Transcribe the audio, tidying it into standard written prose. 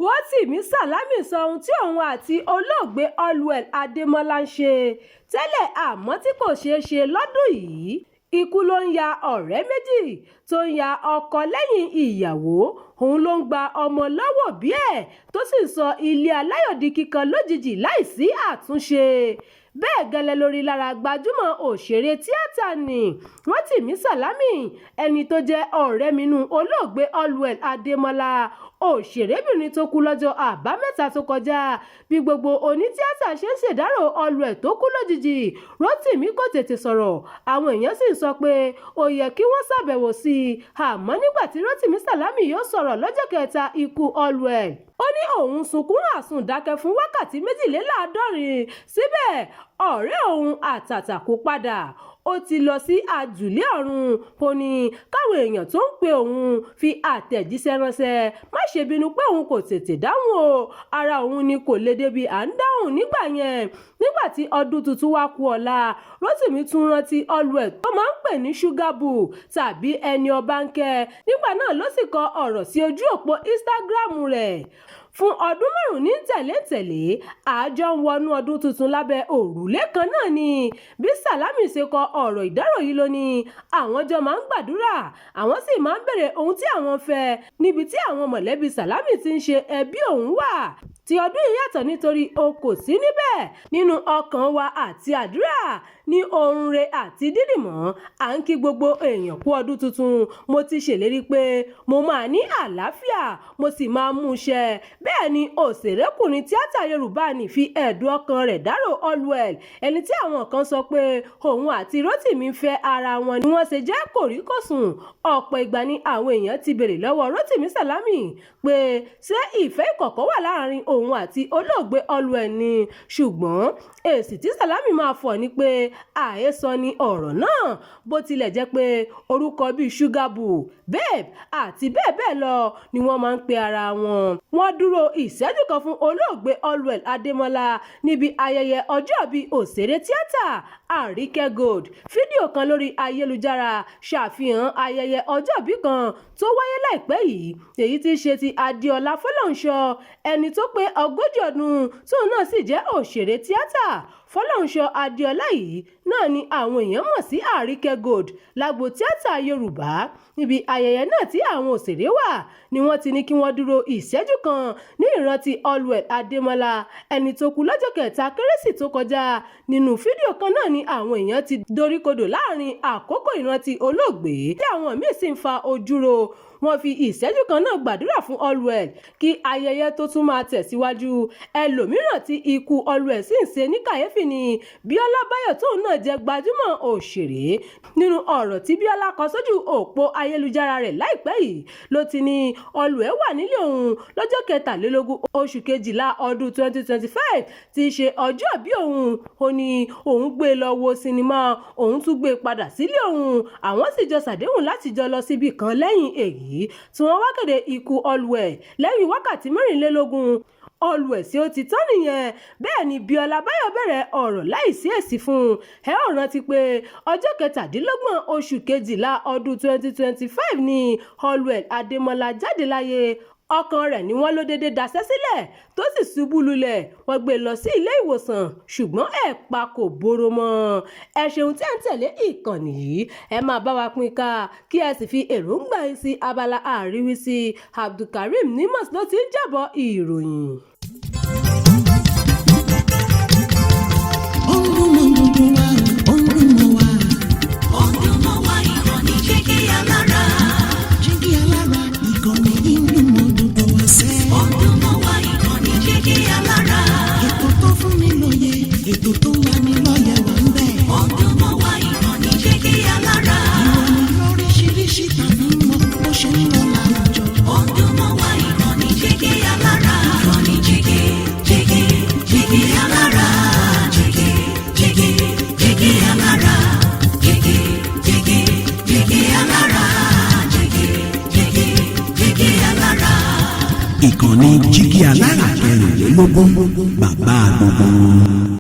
Rotimi Salami sọ ohun tí òun àti olóògbé Allwell Ademola ń ṣe tẹ́lẹ̀ àmọ́ tí kò ṣeé ṣe lọ́dún yìí. Ikú ló ń ya ọ̀rẹ́ méjì, tó ń ya ọkọ lẹ́yìn ìyàwó, òun ló ń gba ọmọ lọ́wọ́ òbí ẹ̀, tó sì ń sọ ilé aláyọ̀ di kíkan lójijì láìsí àtúnṣe. Bẹ́ẹ̀ gẹ́lẹ́ ló rí lára gbajúmọ̀ òṣèré tíátà ní Rotimi Salami, ẹni tó jẹ́ ọ̀rẹ́mínú olóògbé Allwell Ademola, òṣèrébìnrin tó kú lọ́jọ́ Àbámẹ́ta tó kọjá. Bí gbogbo onítíátà ṣe ń ṣèdárò Allwell tó kú lójijì, Rotimi kò tètè sọ̀rọ̀. Àwọn èèyàn sì ń sọ pé ó yẹ kí wọ́n ṣàbẹ̀wò sí i. Àmọ́ nígbà tí Rotimi Salami yóò sọ̀rọ̀ lọ́jọ́ kẹta ikú Allwell, ó ní òun sunkún àsundàkẹ́ fún wákàtí 72, síbẹ̀ ọ̀rẹ́ òun àtàtà kò padà, ó ti lọ sí àjùlé ọ̀run. Ó ní káwọn èèyàn tó ń pe òun fi àtẹ̀jíṣẹ́ ránṣẹ́ má ṣe bínú pé òun kò tètè dáhùn o, ara òun ni kò lè débi à ń dáhùn nígbà yẹn. Nígbà tí ọdún tuntun wá kù ọ̀la, Rotimi tún rántí Allwell tó máa ń pè ní Sugar Boo tàbí ẹni ọba ń kẹ́. Nígbà náà ló sì kọ ọ̀rọ̀ sí ojú òpó Instagram rẹ̀: "Fún ọdún 5 ní tẹ̀léǹtẹ̀lé, àjọ ń wọnú ọdún tuntun lábẹ́ òrùlé kan náà ni." Bí Salami ṣe kọ ọ̀rọ̀ ìdárò yìí ló ní àwọn jọ máa ń gbàdúrà, àwọn sì máa ń béèrè ohun tí àwọn fẹ́ níbi tí àwọn mọ̀lẹ́bí Salami ti ń ṣe ẹbí òun wà. Ti ọdún yìí yàtọ̀ nítorí o kò sí níbẹ̀. Nínú ọkàn wa àti àdúrà ní oorun re àti dídìmọ́, à ń kí gbogbo èèyàn kú ọdún tuntun. Mo ti ṣèlérí pé mo máa ní àlàáfíà, mo sì máa mú un ṣẹ." Bẹ́ẹ̀ ni òṣèrékùnrin tíátà Yorùbá ní fi ẹ̀dùn ọkàn rẹ̀ dárò Allwell, ẹni tí àwọn kan sọ pé òun àti Rotimi ń fẹ́ ara wọn ni wọ́n ṣe jẹ́ kòríkòsùn. Ọ̀pọ̀ ìgbà ni àwọn èèyàn ti béèrè lọ́wọ́ Rotimi Salami pé ṣé ìfẹ́ ìkọ̀kọ̀ wà láàrin òun àti olóògbé Allwell ni, ṣùgbọ́n èsì tí Salami máa fọ̀ ni pé àhesọ ni ọ̀rọ̀ náà, bó tilẹ̀ jẹ́ pé orúkọ bíi Sugar Boo, Babe àti bẹ́ẹ̀ bẹ́ẹ̀ lọ ni wọ́n máa ń pe ara wọn. Wọ́n dúró ìṣẹ́jú kan fún olóògbé Allwell Ademola níbi ayẹyẹ ọjọ́bí òṣèré tíátà Àríkẹ́ Gold. Fídíò kan lórí ayélujára ṣàfihàn ayẹyẹ ọjọ́bí kan tó wáyé láìpẹ́ yìí, èyí tí í ṣe ti Adéọlá Fọlọ́runṣọ, ẹni tó pé 40 ọdún, tóun náà sì jẹ́ òṣèré tíátà. Fọlọ́runṣọ Adéọlá yìí náà ni àwọn èèyàn mọ̀ sí Àríkẹ́ Gold lágbo tíátà Yorùbá. Níbi ayẹyẹ náà tí àwọn òṣèré wà ni wọ́n ti ní kí wọ́n dúró ìṣẹ́jú kan ní ìrántí Allwell Ademola, ẹni tó kú lọ́jọ́ kẹta Kérésì tó kọjá. Nínú fídíò kan náà ni àwọn èèyàn ti doríkodò láàrin àkókò ìrántí olóògbé, tí àwọn míín sì ń fa ojúro. Wọ́n fi ìṣẹ́jú kan náà gbàdúrà fún Allwell kí ayẹyẹ tó tún máa tẹ̀síwájú. Ẹlòmíràn tí ikú Allwell sì ń ṣe ní kàyéfì ni Bíọ́lá Báyọ̀, tóun náà jẹ́ gbajúmọ̀ òṣèré. Nínú ọ̀rọ̀ tí Bíọ́lá kọ sójú òpó ayélujára rẹ̀ láìpẹ́ yìí ló ti ní Allwell wà nílé òun lọ́jọ́ 23 oṣù kejìlá ọdún 2025, tí í ṣe ọjọ́bí òun. Ó ní òun gbé e lọ wo sinimá, òun tún gbé e padà sílé òun, àwọn sì jọ ṣàdéhùn láti jọ lọ síbì kan lẹ́yìn èyí tí wọ́n wá kéde ikú Allwell lẹ́yìn wákàtí 24. Allwell sí ó ti tán nìyẹn. Bẹ́ẹ̀ ni Bíọ́lá Báyọ̀ bẹ̀rẹ̀ ọ̀rọ̀ láìsí èsì fún un. Ẹ ó rántí pé ọjọ́ 27 oṣù kejìlá ọdún 2025 ni Allwell Ademola jáde láyé. Ọkàn rẹ̀ ni wọ́n ló déédé daṣẹ́ sílẹ̀ tó sì ṣubú lulẹ̀. Wọ́n gbé e lọ sí ilé ìwòsàn, ṣùgbọ́n ẹ̀pà kò bóró mọ́. Ẹ ṣeun tí ẹ̀ ń tẹ̀lé ìkànnì yìí. Ẹ máa bá wa pín ká, kí ẹ sì fi èròǹgbà yín sí abala àríwísí. Abdulkareem Nimas ló ti ń jábọ̀ ìròyìn. Ó ń dún mọ́ gbogbo wa, ó ń dún mọ́ wa. Ó ń dún mọ́ wa, ìkànnì Jígí Alára. Jígí Alára, ìkànnì yìí ń dún mọ́ gbogbo wa sẹ́. Ó ń dún mọ́ wa, ìkànnì Jígí Alára. Ètò tó fún ni lóye, ètò tó ń lani lọ́yẹ̀ wà ń bẹ̀. Ó ń dún mọ́ wa, ìkànnì Jígí Alára. Ìròyìn lóríṣiríṣi tàbí mọ bó ṣe ń lọ láwùjọ. Ó ń dún mọ́ wa, ìkànnì Jígí Alára. Ìkànnì Jígí, Jígí, Jígí Alára. Jígí, Jígí, Jígí Alára. Jígí, Jígí, Jígí Alára. Jígí, Jígí, Jígí Alára. Ìkànnì Jígí Alára 24, bàbá gbogbo wọn.